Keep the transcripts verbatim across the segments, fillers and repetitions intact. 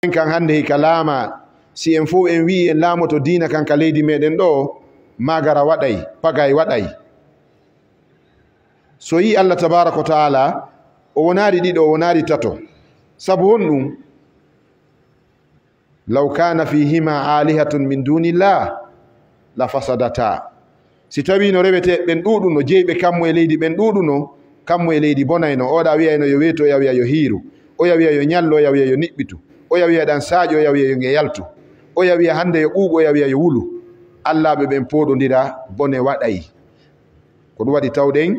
en kan hannde hika laama, si en fof en wi'i en laamoto diina kan ka leydi meɗen ɗo, magara waɗay, pagay waɗay. So yi Allah tabaraka wa taala, o wonaari ɗiɗo, o wonaari tato. Sabu honɗum? "Law kana fihima alihatun min dunillah la fasadata." Si tawi no rewete ɓen ɗuuɗuno, jeyɓe kammu e leydi ɓen ɗuuɗuno, kammu e leydi bonayno. Oɗa wiyayno yo weetu, oya wiya yo hiiru, oya wiya yo ñallu, oya wiya yo niɓɓitu, oya wiya ɗan saaƴi, oya wiya yo nge yaltu, oya wiya hannde yo ɓuuɓu, oya wiya yo wulu. Allaaɓe ɓen pooɗondira, bone waɗay. Ko ɗum waɗi tawɗen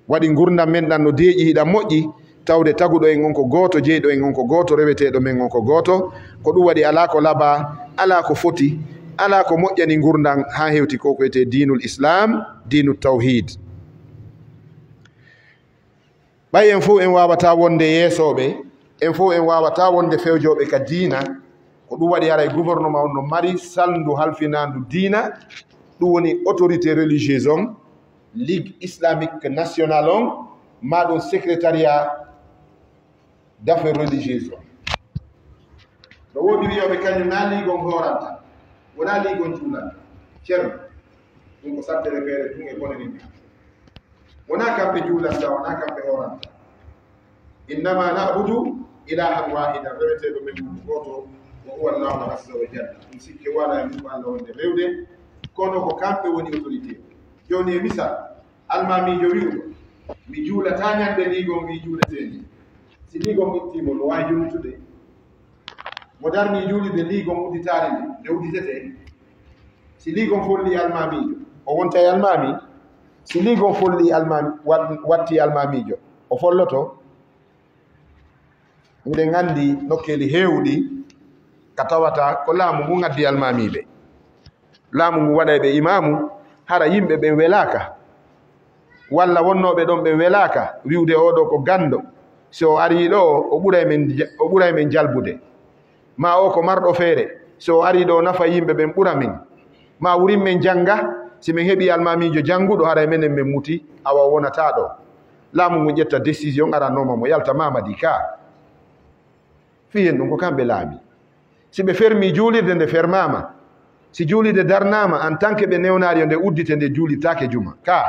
waɗi ngurndan men ɗan no deeƴi, hiɗan moƴƴi, tawde taguɗo en on ko gooto, jeyɗo en on ko gooto, reweteeɗo men on ko gooto. Ko ɗum waɗi alaa ko labaa, alaa ko foti, alaa ko moƴƴani ngurndan haa hewti ko ko etee diinul Islaam, diinu tawhiid. Ɓay en fof en waawataa wonde yeesooɓe, en fof en waawataa wonde fewjooɓe ka diina. Ko ɗum waɗi haray gouvernement on no mari salndu halfinaandu diina, ɗum woni autorité religieuse on, Ligue Islamique Nationale on, maa ɗum Secrétariat d'Affaires Religieuses on. No woodi wiyooɓe kañum naa liigon hooranta, wonaa liigon juulanta. Ceerno, ɗum ko sattere feere tun e bone nin. Wonaa kamɓe juulanta, wonaa kamɓe hooranta. Innama na'budu ilahan wahidan, reweteeɗo men ko gooto, wa huwa Allahu azza wa jalla. Ɗum sikke wala e mum Allah wonde rewde, kono ko kamɓe woni autorité. Jooni e misal, almaamiijo wi'uɗo, mi juulataa ñande liigon mbii juuletee ni. Si liigon ittii mo, no waawi juulitude? Mo darnii juulirde liigon udditaali nde, nde udditetee? Si liigon follii almaamiijo, o wontay almaami? Si liigon follii almaami, wat-, wattii almaamiijo, o folloto? Miɗen anndi nokkeeli heewɗi ka tawata ko laamu ngun addi almaamiiɓe. Laamu ngun waɗay ɓe imaamu, hara yimɓe ɓen welaaka. Walla wonnooɓe ɗon ɓen welaaka, wi'ude oo ɗoo ko ganndo. Si o arii ɗoo, o ɓuray men ja-, o ɓuray men jalbude. Maa oo ko marɗo feere, si o arii ɗoo, o nafay yimɓe ɓen ɓura men. Maa wurin men jannga, si men heɓii almaamiijo jannguɗo, haray menen men muti, awa o wonataa ɗoo. Laamu ngun ƴetta décision, aranooma mo yalta Mamadi ka. Fii hen ɗum ko kamɓe laami. Si ɓe fermii juulirde, nde fermaama. Si juulirde darnaama, en tant que ɓe newnaari yo nde uddite, nde juulitaake juma. Ka,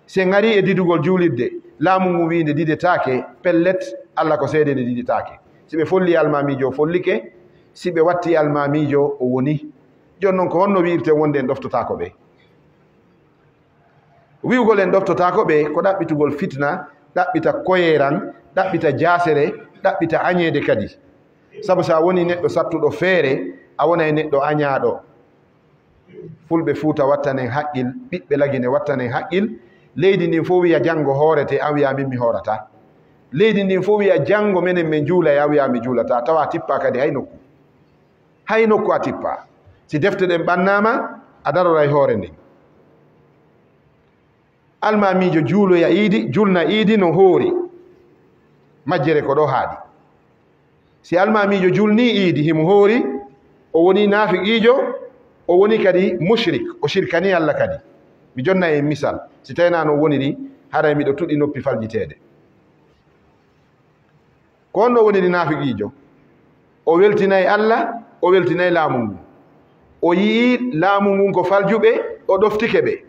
si en arii e didugol juulirde, laamu ngun wi'i nde didetaake, pellet, Alla ko seede nde didetaake. Si ɓe follii almaamiijo, o follike. Si ɓe wattii almaamiijo, o woni. Jooni non, ko honno wi'irten wonde en ɗoftotaako ɓe? Wi'ugol en ɗoftotaako ɓe ko ɗaɓɓitugol fitna, ɗaɓɓita koyeeran, ɗaɓɓita jaasere, ɗaɓɓita añeede kadi. Sabu so a wonii neɗɗo sattuɗo feere, a wonay neɗɗo añaaɗo. Fulɓe Fuuta wattanen haqqil, ɓiɓɓe Lagine wattanen haqqil. Leydi ndin fof wi'a janngo hoorete, an wi'a min mi hoorataa. Leydi ndin fof wi'a janngo menen men juulay, an wi'a mi juulataa, tawa a tippaa kadi hay nokku. Hay nokku a tippaa. Si defte ɗen ɓannaama, a daroray hoore nden. Almaamiijo juuloya iidi, julna iidi no hoori. Majjere ko ɗo haaɗi. Si almaamiijo julnii iidi himo hoori, o wonii naafiqiijo, o wonii kadi mushrik, o shirkanii Alla kadi. Mi jonna en misal, si taynaa no woniri, haray miɗo tuɗi noppi faljiteede. Ko honno woniri naafiqiijo? O weltinay Alla, o weltinay laamu ngun. O yi'ii laamu ngun ko faljuɓe, o ɗoftike ɓe.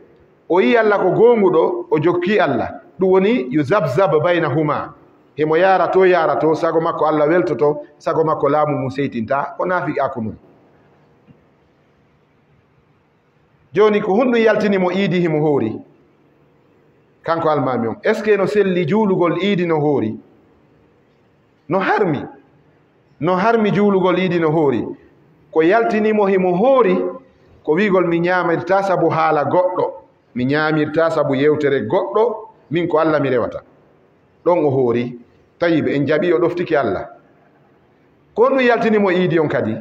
O yi'ii Alla ko goonguɗo, o jokkii Alla. Ɗum woni yuzabzab baynahuma. Himo yaara to, yaara to, sago makko Alla weltoto, sago makko laamu ngun seytintaa. Ko naafiqaaku mum. Jooni, ko honɗum yaltini mo iidi himo hoori? Kanko almaami on, est-ce que no selli juulugol iidi no hoori? No harmi. No harmi juulugol iidi no hoori. Ko yaltini mo himo hoori, ko wi'ugol mi ñaamirtaa sabu haala goɗɗo, mi ñaamirtaa sabu yewtere goɗɗo, min ko Alla mi rewata. Ɗon o hoori. Tayyib, en jaɓii o ɗoftike Alla. Ko honɗum yaltini mo iidi on kadi?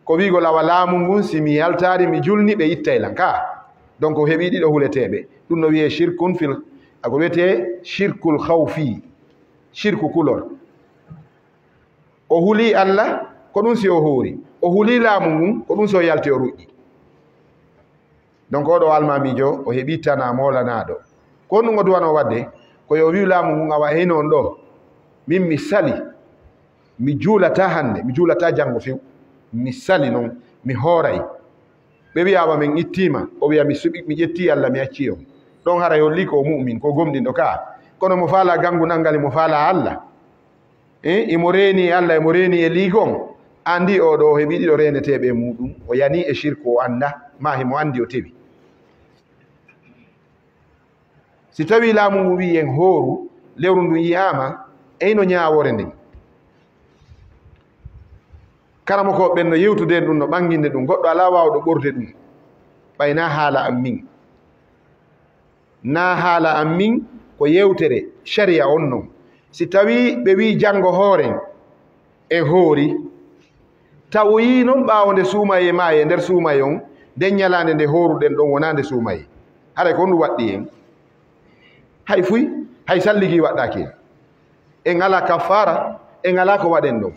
Ko wi'ugol awa laamu ngun, si mi yaltaali mi julni, ɓe ittay lan. Ka, donc o heɓii ɗiɗo huleteeɓe. Ɗum no wiyee shirkun fil, ako wiyetee shirkul khawfi, shirku kulol. O hulii Alla, ko ɗum si o hoori. O hulii laamu ngun, ko ɗum si o yalti o ruƴƴi. Donc, oɗo almaamiijo, o heɓii tanaa moolanaaɗo. Ko honɗum o duwanoo waɗde? Ko yo o wi'u laamu ngun, awa hino on ɗo, min mi sali. Mi juulataa hannde, mi juulataa janngo few. Mi sali non, mi hooray. Ɓe wi'a, "Awa men ittiima." O wi'a, "Mi suɓi, mi ƴetti Allah, mi acci on." Ɗon haray holli ko o mu'min, ko o gomɗinɗo ka. Kono mo faalaa ganngunal ngal, mo faalaa Allah. Eh, imo reeni e Allah, imo reeni e liigon. Anndi o ɗo heɓi ɗiɗo reeneteeɓe e muuɗum. O yani e shirku, o annda, maa himo anndi o tewi. Si tawii laamu ngun wi'i en hooru, lewru ndun yi'aama, eyno ñaawoore nden. Karamokooɓe ɓen no yewtude en ɗum, no ɓanginde ɗum. Goɗɗo alaa waawɗo ɓorde ɗum. Ɓay naa haala an min. Naa haala an min, ko yewtere shari'a on non. Si tawii ɓe wi'i janngo hooren, en hoori. Tawoyii non ɓaawo nde suumayee maayi e nder suumayee on, nden ñalaande nde hooruɗen ɗon wonaa nde suumayee. Haray ko honɗum waɗɗii en? Hay fuy, hay salligi waɗɗaaki en. En alaa kaffaara, en alaa ko waɗen ɗon.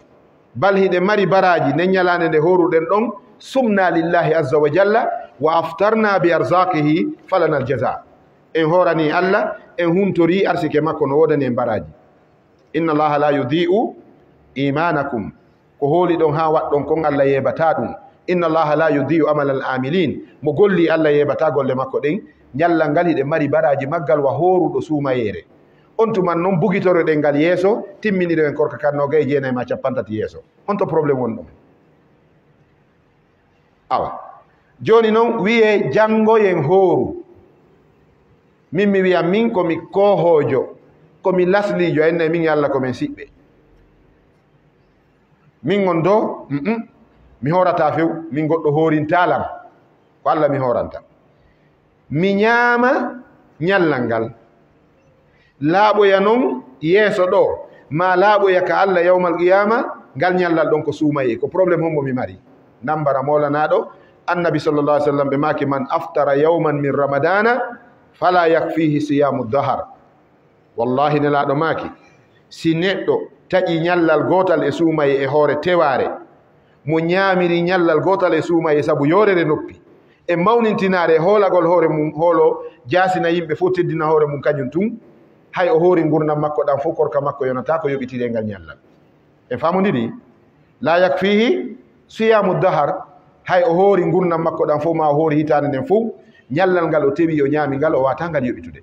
Bal hiɗen mari baraaji nden ñalaande nde hooruɗen ɗon, sumna lillahi azza wa jalla, wa aftarna bi arzaqihi falanal jaza. En hooranii Allah, en huntorii arsike makko no woodani en baraaji. Inna Allaha la yudhi'u imanakum. Ko hooliɗon haa waɗɗon kon, Allah yeebataa ɗum. Inna Allaha la yudhi'u amalal amilin. Mo golli, Allah yeebataa golle makko ɗen. Ñallal ngal hiɗen mari baraaji maggal wa hooruɗo suumayeere. On tuman non bugitoroɗen ngal yeeso, timminiren korka kan noogay e jeenay maa cappanɗe tati yeeso. Honto problème woni ɗon? Awa. Jooni non, wi'ee janngo yen hooru. Min mi wi'a, min ko mi koohoojo, ko mi lasliijo, enne min e Allah ko men siɓɓe. Min on doo, mm, mm, mi hoorataa few, min goɗɗo hoorintaa lan, ko Allah mi hooranta. Mi ñaama ñallal ngal. Laaɓoya non yeeso ɗoo, maa laaɓoya ka Allah yawmal qiyaama, ngal ñallal ɗon ko suumayee. Ko problème hombo mi mari? Nambara moolanaaɗo, Annabi sallallahu alaihi wasallam, ɓe maaki, "Man aftara yawman min ramadana, fala yakfihi siyamu dahar." Wallahi, Nelaaɗo maaki, si neɗɗo taƴi ñallal gootal e suumayee e hoore tewaare, mo ñaamiri ñallal gootal e suumayee sabu yoorere noppi, e mawnintinaare, e hoolagol hoore mum, hoolo jaasina yimɓe fof, teddina hoore mum kañum tun, hay o hoori ngurndan makko ɗan fof, korka makko yonataa ko yoɓitiree ngal ñallal. En faamondiri? La yakfihi siyamu dahar, hay o hoori ngurndan makko ɗan fof, maa o hoori hitaande nden fof, ñallal ngal o tewi, o ñaami ngal, o waawataa ngal yoɓitude.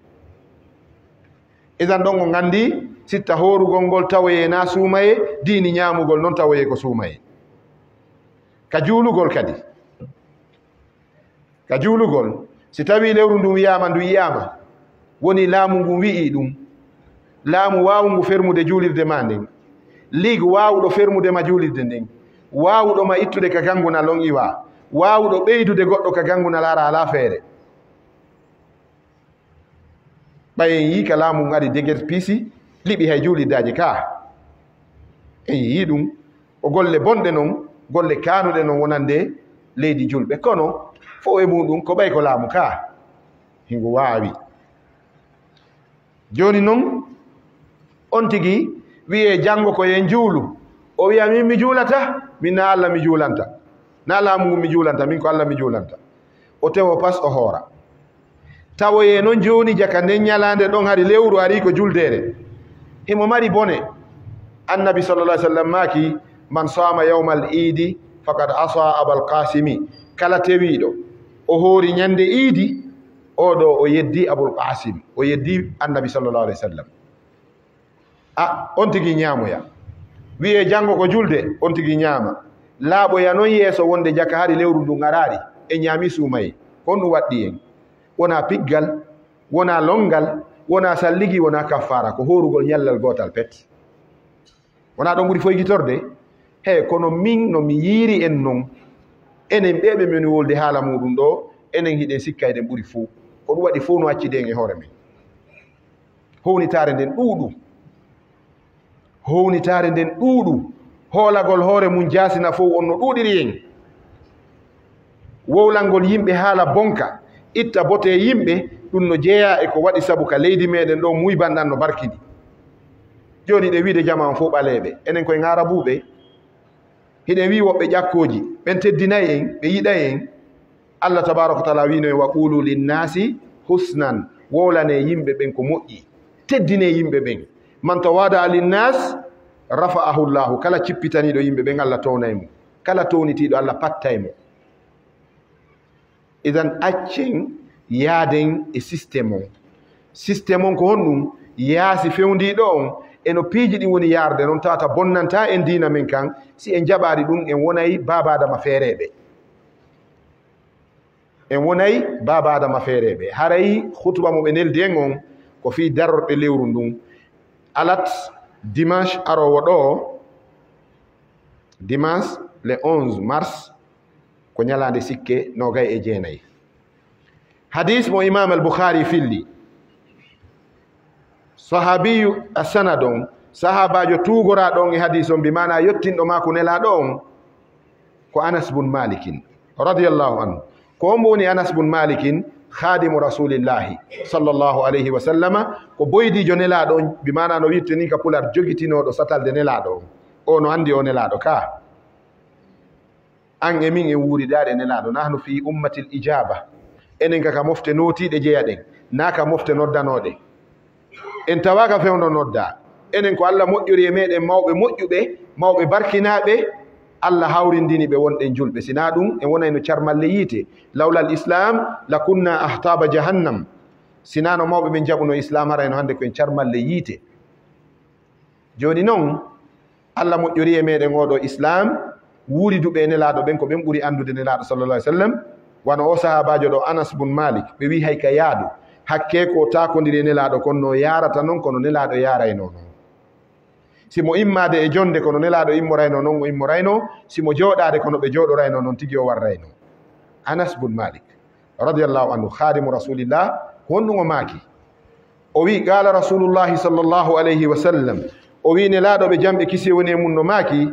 Idan ɗon on anndi, sitta hoorugol ngol tawoyee naa suumayee, diini ñaamugol non tawoyee ko suumayee. Ka juulugol kadi. Ka juulugol, si tawii lewru ndun wi'aama, ndu yi'aama, woni laamu ngun wi'ii ɗum. Laamu waawungu fermude juulirde maa nden. Ligue waawuɗo fermude ma juulirde nden. Waawuɗo ma ittude ka ganngunal on iwa. Waawuɗo ɓeydude goɗɗo ka ganngunal ara alaa feere. Ɓay en yii ka laamu ngun ari deger piisi, liɓi hay juulirdaaji ka. En yii ɗum, ko golle bonɗe non, golle kaanuɗe non wonande leydi julɓe. Kono fof e muɗum ko ɓay ko laamu ka. Hingo waawi. Jooni non, on tigi wi'ee janngo ko yen juulu. O wi'a, "Min mi juulata, min na Allah mi juulanta. Na laamu ngun mi juulanta, min ko Allah mi juulanta." O tewo pas o hoora. Tawoyee non jooni jaka nden ñalaande ɗon hari lewru arii ko juldeere. Himo mari bone. Annabi sallallahu alaihi wasallam maaki, "Man saama yawmal iidi faqad asa Abal Qaasimi." Kala tewiiɗo, o hoori ñande iidi, oo ɗoo o yeddi Abul Qaasim, o yeddi Annabi sallallahu alaihi wasallam. A, on tigi ñaamoya. Wi'ee janngo ko julde, on tigi ñaama. Laaɓoya non yeeso wonde jaka hari lewru ndun araari, en ñaami suumayee. Ko honɗum waɗɗii en? Wonaa piggal, wonaa lonngal, wonaa salligi, wonaa kaffaara, ko hoorugol ñallal gootal pet. Wonaa ɗon ɓuri foygitorde? He, kono min no mi yiiri en non, enen ɓee ɓe mi woni wolde haala muuɗum ɗoo, enen hiɗen sikka eɗen ɓuri fow. Ko ɗum waɗi fow no accidi en e hoore men. Hownitaare nden ɗuuɗu. Hownitaare nden ɗuuɗu. Hoolagol hoore mum jaasina fow on no ɗuuɗiri en. Wowlangol yimɓe haala bonka, itta bote yimɓe, ɗum no jeyaa e ko waɗi sabu ka leydi meɗen ɗo muyban ɗan no barkini. Jooni ɗe wiide jamaa on fow ɓaleeɓe. Enen koye ŋaarabuuɓe. Hiɗen wi'i woɓɓe ƴakkooji, ɓen teddinay en, ɓe yiɗay en. Allah tabaaraka wa taala wiino en, "Wa quulu linnaasi husnan," wowlanee yimɓe ɓen ko moƴƴi, teddinee yimɓe ɓen. "Man tawada'a linnaas Rafa'ahu Llahu, kala cippitaniiɗo yimɓe ɓen, Allah townay mo. Kala townitiiɗo, Allah pattay mo. Idan, accen yaaden e système on. Système on ko honɗum? Yaasi fewndiiɗo on, e no piiji ɗin woni yaarde non, tawata bonnanta en diina men kan, si en jaɓaali ɗum, en wonay baaba Adama feereeɓe. En wonay baaba Adama feereeɓe. Haray hutuba mo ɓe neldi en on, ko fii darorɗe lewru ndun. Alat, dimanche aroowo ɗoo, dimanche le onze mars, ko ñalaande sikke noogay e jeenay. Hadis mo Imam Al-Bukhari filli. Sahabiyu a sanad on, sahaabaajo tuugoraaɗo on e hadis on, bi maana yottinɗo maaku nelaaɗo on, ko Anas bun Malikin, radiyallahu anhu. Ko on woni Anas bun Malikin, khadimu Rasulillahi, sallallahu alayhi wa sallama, ko boydiijo nelaaɗo on, bi maana no wiirte nin ka pular, jogitinooɗo satalde nelaaɗo on. O no anndi o nelaaɗo ka. An e min en wuuridaade nelaaɗo, nahnu fi ummatil ijaba. Enen ka, ka mofte nootiiɗe jeyaɗen, naa ka mofte noddanooɗe. En tawaaka fewndo noddaa. Enen ko Allah moƴƴori e meɗen mawɓe moƴƴuɓe, mawɓe barkinaaɓe, Allah hawrindini ɓe wonɗen julɓe. Sinaa ɗum, en wonayno carmalle yiite. Lawlal Islam, la kunna ahtaba jahannam. Sinaa no mawɓe ɓen jaɓuno Islam, harayno hannde ko en carmalle yiite. Jooni non, Allah moƴƴori e meɗen oo ɗoo Islam, wuuriduɓe e nelaaɗo ɓen, ko ɓen ɓuri anndude nelaaɗo, sallallahu alaihi wasallam. Wano oo sahaabaajo ɗoo, Anas bun Malik, ɓe wi'i hay ka yaadu, hakkee ko taakondiri e nelaaɗo, kono no yaarata non, kono nelaaɗo yaaraynoo non. Si mo immaade e jonde, kono nelaaɗo immoraynoo non, o immoraynoo. Si mo jooɗaade, kono ɓe jooɗoraynoo non tigi o warraynoo. Anas bun Malik, radiyallahu anhu, khadimu Rasulillah, ko honɗum o maaki? O wi'i, qala Rasulullahi sallallahu alayhi wa sallam, o wi'i, nelaaɗo ɓe jam e kisiyee woni e mun no maaki,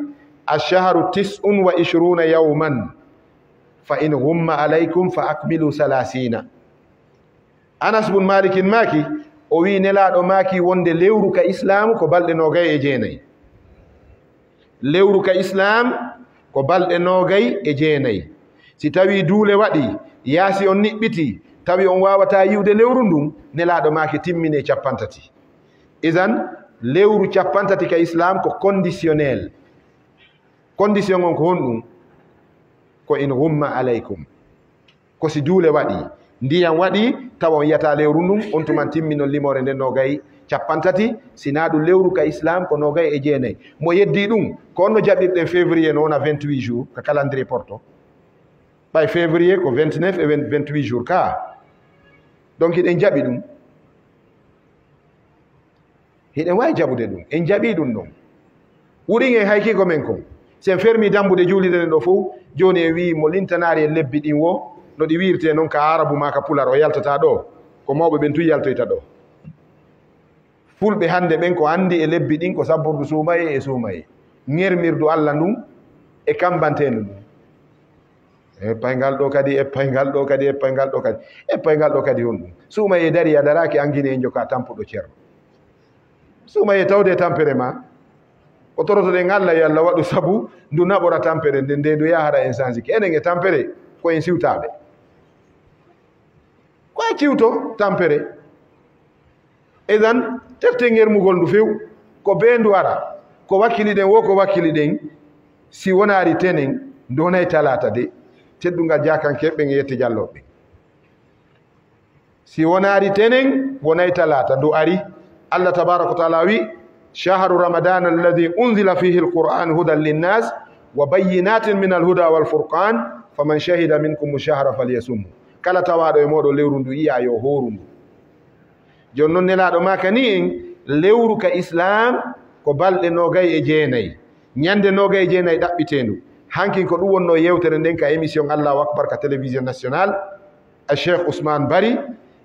"Ash-shahru tis'un wa ishruna yawman, fa in ghumma alaykum fa akmilu salasina." Anas bun Malikin maaki, o wi'i, nelaaɗo maaki wonde lewru ka Islaamu ko balɗe noogay e jeenay. Lewru ka Islaam ko balɗe noogay e jeenay. Si tawii duule waɗii, yaasi on niɓɓitii, tawi on waawataa yi'ude lewru ndun, nelaaɗo maaki timminee cappanɗe tati. Idan, lewru cappanɗe tati ka Islaam ko conditionnel. Condition on ko honɗum? Ko in ghumma alaykum. Ko si duule waɗii, ndiyam waɗii, tawa on yi'ataa lewru ndun, on tuman timminon limoore nden noogay cappanɗe tati, si naa ɗum lewru ka Islaam ko noogay e jeenay. Mo yeddii ɗum, ko on no jaɓirɗen février no wona vingt-huit jours ka calendrier Porto. Ɓay février ko vingt-neuf e vingt, vingt-huit jours ka. Donc hiɗen jaɓi ɗum. Hiɗen waawi jaɓude ɗum. En jaɓii ɗum ɗon. Wurin en haykii ko men kon. Si en fermii dambuɗe juulirɗe ɗen ɗoo fow, jooni en wi'i mo lintanaari en lebbi ɗin wo, no ɗi wi'irtee non ka Aarabu maa ka Pular, o yaltataa ɗoo. Ko mawɓe ɓen tun yaltoyta ɗoo. Fulɓe hannde ɓen ko anndi e lebbi ɗin ko sabbordu suumayee e suumayee. Ŋermirdu Alla ndun e kammbanteendu ndun. E payngal ɗoo kadi, e payngal ɗoo kadi, e payngal ɗoo kadi. E payngal ɗoo kadi honɗum? Suumayee darii a daraaki, an Gine en njokaa tampuɗo ceerno. Suumayee tawde e tampere maa. Ko torotoɗen Alla yo Alla waɗu sabu ndu naɓora tampere nden, nde ndu yahara en sansiki. Enen e tampere ko en siwtaaɓe. Ko a ciwto tampere. Idan, tefte ŋermugol ndu few. Ko bee ndu ara. Ko wakkili ɗen wo, ko wakkili ɗen. Si wonaari tenen, ndu wonay talaata de. Teddungal jaakankeeɓe ɓen e yette jallooɓe. Si wonaari tenen, wonay talaata, ndu ari. Allah tabaaraka wa taala wi, "Shahru ramadana alladhi unzila fihi alquran hudan linnas wa bayyinatin min alhuda wal furqan, faman shahida minkum shahra falyasumhu." Kala tawaaɗo e mooɗon lewru ndu yi'aa, yo hooru ndu. Jooni non, Nelaaɗo maaka ni en, lewru ka Islaam ko balɗe noogay e jeenay. Ñande noogay e jeenay ɗaɓɓiteendu. Hankin ko ɗum wonnoo yewtere nden ka émission Allahu Akbar ka télévision nationale, a Cheikh Ousmane Bari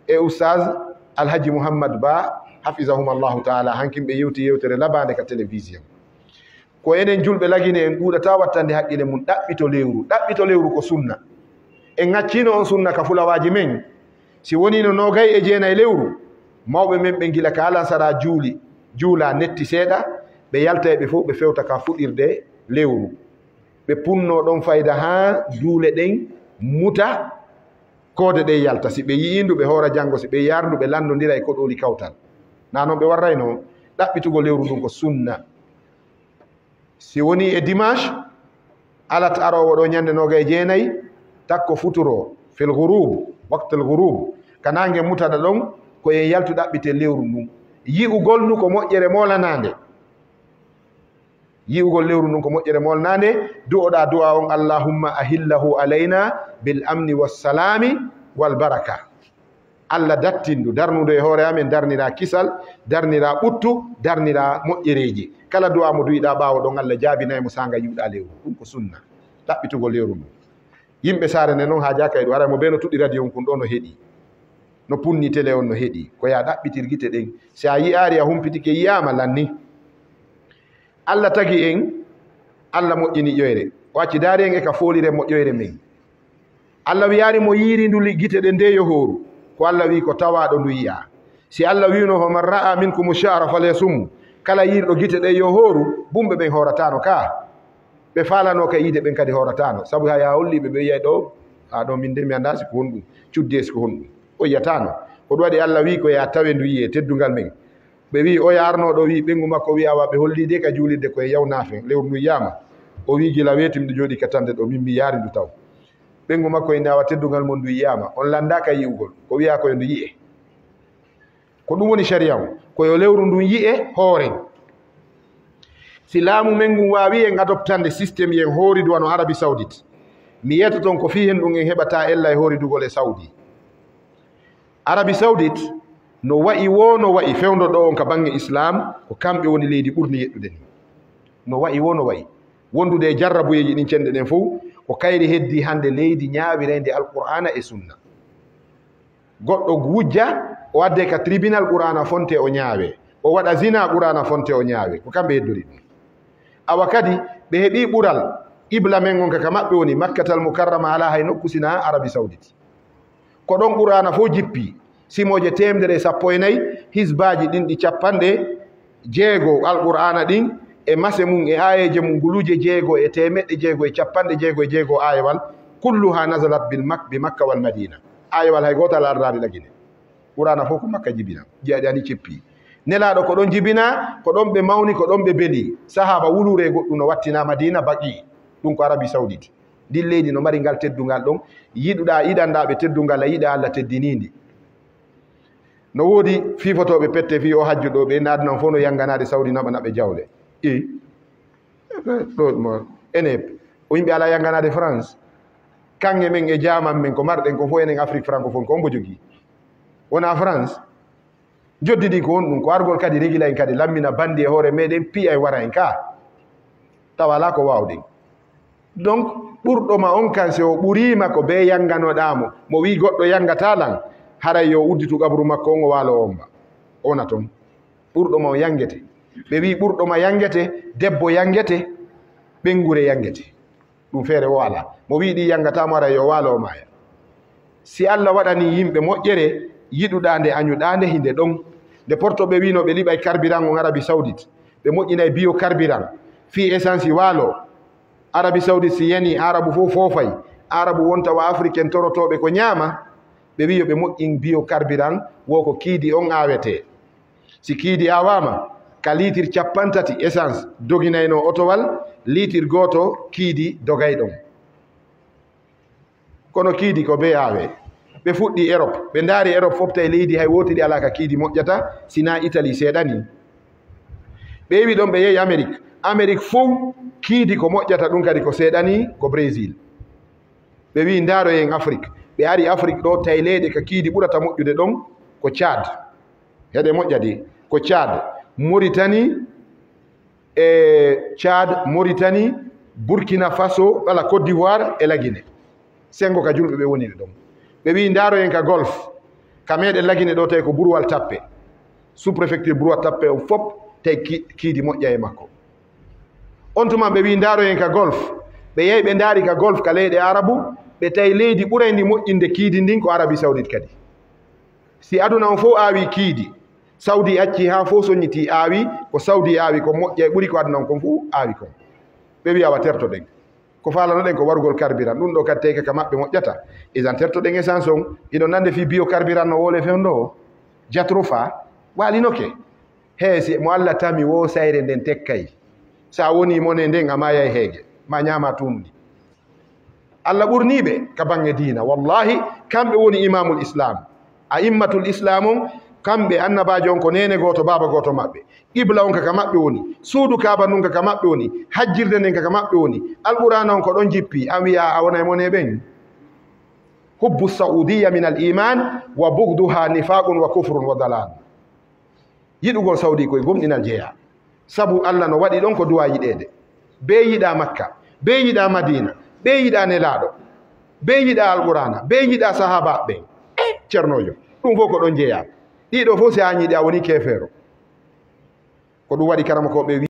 e Oustaz Alhaji Mouhammad Ba, hafizahum Allahu taala. Hankin ɓe yewti yewtere labaande ka télévision. Ko enen julɓe lagine en ɗuuɗata wattande haqqile mum ɗaɓɓito lewru. Ɗaɓɓito lewru ko sunna. En ŋacciino on sunna ka fulawaaji men. Si woniino noogay e jeenay lewru, mawɓe men ɓen gila ka alansara juuli, juula netti seeɗa, ɓe yalta e ɓe fof, ɓe fewta ka fuɗirde lewru. Ɓe punnoo ɗon fayda haa duule ɗen muta, koode ɗen yalta. Si ɓe yi'ii ndu, ɓe hoora janngo, si ɓe yi'aari ndu, ɓe lanndondira e koɗooli kawtal. Naa non ɓe warraynoo? Ɗaɓɓitugol lewru ndun ko sunna. Si wonii e dimanche, alat aroowo ɗoo ñannde noogay e jeenay, takko futuro, fil ghurub, waqtal ghurub, ka naange mutaɗa ɗon, ko en yaltu ɗaɓɓiten lewru ndun. Yi'ugol ndu ko moƴƴere moolanaande. Yi'ugol lewru ndun ko moƴƴere moolanaande, du'oɗaa du'aa on, "Allahumma ahillahu alayna bil amni was salami wal baraka." Allah dattindu, darnundu e hoore amen, darniraa kisal, darniraa ɓuttu, darniraa moƴƴereeji. Kala du'aa mo du'iɗaa ɓaawo ɗon, Allah jaabinay mo saanga yi'uɗaa lewru. Ɗun ko sunna, ɗaɓɓitugol lewru ndun. Yimɓe saare nden non haajaaka e ɗun, haray mo bee no tuɗi radio on kun ɗoo no heɗii, no punni tele on no heɗii. Ko yo a ɗaɓɓitir gite ɗen. Si a yi'aari, a humpitike, yi'aama, lanni. Allah tagi en, Allah moƴƴini ƴoyre. O acci daari en e ka fooliren mo ƴoyre men. Allah wi'aali mo yiiri ndu li-, gite ɗen de yo hooru. Ko Allah wi'i ko tawaaɗo ndu yi'aa. Si Allah wi'uno, "Faman ra'a minkumu shahra falyasumhu." Kala yiirɗo gite ɗen yo hooru, bumɓe ɓen hoorataano ka. Ɓe faalanoo ka iide ɓen kadi hoorataano. Sabu hay a holli ɓe, ɓe wi'ay ɗoo, "A ɗoo min de mi anndaa si ko honɗun, cuddi e si ko honɗun." O yi'ataano. Ko ɗun waɗi Allah wi'i ko yo a tawe ndu yi'ee teddungal men. Ɓe wi'i, oya arnooɗo, wi'i ɓeyngu makko, wi'i, awa, ɓe hollii de ka juulirde ko e yaw naafen, lewru ndun yi'aama. O wi'i, gila weeti miɗo jooɗii ka tande ɗoo, min mi yaari ndu taw. Ɓeyngu makko inni, awa, teddungal mon ndun yi'aama. On lanndaaka yi'ugol. Ko wi'aa ko yo ndu yi'e. Ko ɗun woni sariya on. Ko yo lewru ndun yi'e hooren. Si laamu men ngun waawii en adoptande système, yen hooridu wano Arabie Saoudite, mi yeetoto on ko fii hen ɗun en heɓataa ella e hooridugol e Saudi. Arabie Saoudite, no wa'i woo no wa'i, fewndo ɗoo on ka baŋŋe Islaam, ko kamɓe woni leydi ɓurndi yeɗɗude nii. No wa'i woo no wa'i. Wondude e jarrabuyeeji ɗin cenɗe ɗen fow, ko kayri heddii hannde leydi ñaawirayndi Alqur'aana e Sunna. Goɗɗo wujja, o addee ka tribunal, Qur'aana fonte, o ñaawee. O waɗa zinaa, Qur'aana fonte, o ñaawee. Ko kamɓe heddori ɗun. Awa kadi, ɓe heɓii ɓural, qibla men on ka, ka maɓɓe woni Makkatal Mukarrama, alaa hay nokku si naa Arabie Saoudite. Ko ɗon Qur'aana fow jippii, simooje teemedere e sappo e nayi, hisbaaji ɗin ɗi capanɗe jeego Alqur'aana ɗin, e mase mun e aayeeje mun guluuje jeego e teemeɗɗe jeego e capanɗe jeego e jeego aayewal, "Kulluha nazalat bil Mak-, bi Makka wal Madina." Aayewal hay gootal ardaali Lagine. Qur'aana fow ko Makka jibinaa, jeyaa ɗi ani ceppii. Nelaaɗo ko ɗon jibinaa, ko ɗon ɓe mawni, ko ɗon ɓe belii. Sahaaba wuluure e goɗɗun no wattinaa Madiina, Baqi. Ɗun ko Arabie Saoudite. Ndin leydi no mari ngal teddungal ɗon. Yiɗuɗaa, yiɗanɗaa ɓe teddungal, a yiɗa Allah teddinii ndi. No woodi fii fotooɓe pette fii o hajju ɗoo, ɓe naadnan fow no yanganaade Saudi naɓa naɓe jawle. I. Ɗo mo ene o yimɓe alaa yanganaade France. Kaŋŋe men e jaaman men ko marɗen ko fow enen Afrique francophone ko on mbo jogii. Wonaa France. Joddi ɗin ko honɗun? Ko argol kadi regila en kadi lammina banndi e hoore meɗen, piya e wara en ka. Tawa alaa ko waawɗen. Donc, ɓurɗo ma on kan, si o ɓuriima ko bee yanganoɗaa mo, mo wi'i goɗɗo yangataa lan, haray yo udditu qabru makko on, o waalo o omba. O wona ton. Ɓurɗo ma on yangete. Ɓe wi'i ɓurɗo ma yangete, debbo yangete, ɓeynguure yangete. Ɗun feere o alaa. Mo wi'i ɗi yangataa mo, haray yo waalo o maaya. Si Allah waɗanii yimɓe moƴƴere, yiɗuɗaa nde, añuɗaa nde, hinde ɗon. Nde porto ɓe wi'no ɓe liɓay carburant on Arabie Saoudite, ɓe moƴƴinay biocarburant, fii essence waalo. Arabie Saoudite si yanii, Aarabu fow foofay. Aarabu wonta wa Africain torotooɓe ko ñaama, ɓe wi'i yo ɓe moƴƴin biocarburant, wo ko kiidi on aawetee. Si kiidi aawaama, ka liitir cappanɗe tati essence doginayno otowal, liitir gooto kiidi dogay ɗon. Kono kiidi ko bee aawee. Ɓe fuɗɗii Europe, ɓe ndaari Europe fow, tawi leydi hay wootiri alaa ka kiidi moƴƴata, si naa Italie seeɗa nii. Ɓe iwi ɗon, ɓe yehi Amérique. Amérique fow, kiidi ko moƴƴata ɗun kadi ko seeɗa nii, ko Brésil. Ɓe wi'i, ndaaroyen Afrique. Ɓe ari Afrique ɗoo, tawi leyɗe ka kiidi ɓurata moƴƴude ɗon ko Tchad. Heɗe moƴƴa de. Ko Tchad, Mauritanie, e Tchad, Mauritanie, Burkina Faso, walla Côte d'Ivoire e Lagine. Senngo ka julɓe ɓe woniri ɗon. Ɓe wi'i, ndaaroyen ka Golfe. Ka meɗen Lagine ɗoo, tawi ko Buruwal Tappe. Sous-préfecture Buruwal Tappe on fow, tawi ki-, kiidi moƴƴa e makko. On tuma ɓe wi'i, ndaaroyen ka Golfe. Ɓe yahi ɓe ndaari ka Golfe, ka leyɗe Aarabu, ɓe tawi leydi ɓurayndi moƴƴinde kiidi ndin ko Arabie Saoudite kadi. Si aduna on fow aawii kiidi, Saudi accii haa fow soñitii aawii, ko Saudi aawi kon moƴƴay ɓuri ko aduna on kon fow aawi kon. Ɓe wi'i, awa tertoɗen. Ko faalanoɗen ko warugol carburant, ɗun ɗoo kadi tawi ka maɓɓe moƴƴata. Isan tertoɗen essence on, hiɗon nande fii biocarburant no woolee fewndo o? Jatrofa, waalinoke. Hee, si mo Allah tami woo sayre nden tekkay. So a woni mone nden, a maayay heege, ma ñaama tuundi. Allah ɓurniiɓe ka baŋŋe diina, wallahi, kamɓe woni imamul islam. A immatul islam on, kamɓe, annabaajo on ko neene gooto, baaba gooto maɓɓe. Qibla on ka, ka maɓɓe woni. Suudu Kaaba ndun ka, ka maɓɓe woni. Hajjirde nden ka, ka maɓɓe woni. Alqur'aana on ko ɗon jippi. An wi'a a wonay mone ɓen. Hubbu Saudiya min al iman wa bugduha nifaqun wa kufrun wa dalal. Yiɗugol Saudi koye gomɗinal jeyaa. Sabu Allah no waɗi ɗon ko duwaa yiɗeede. Bee yiɗaa Makka, bee yiɗaa Madiina, bee yiɗaa Nelaaɗo, bee yiɗaa Alqur'aana, bee yiɗaa sahaabaaɓe ɓen. Eh, Ceernoojo, ɗum fof ko ɗon jeyaa. Ɗiɗo fof, si a yiɗi, a woni keefeero. Ko ɗum waɗi karamokooɓe ɓe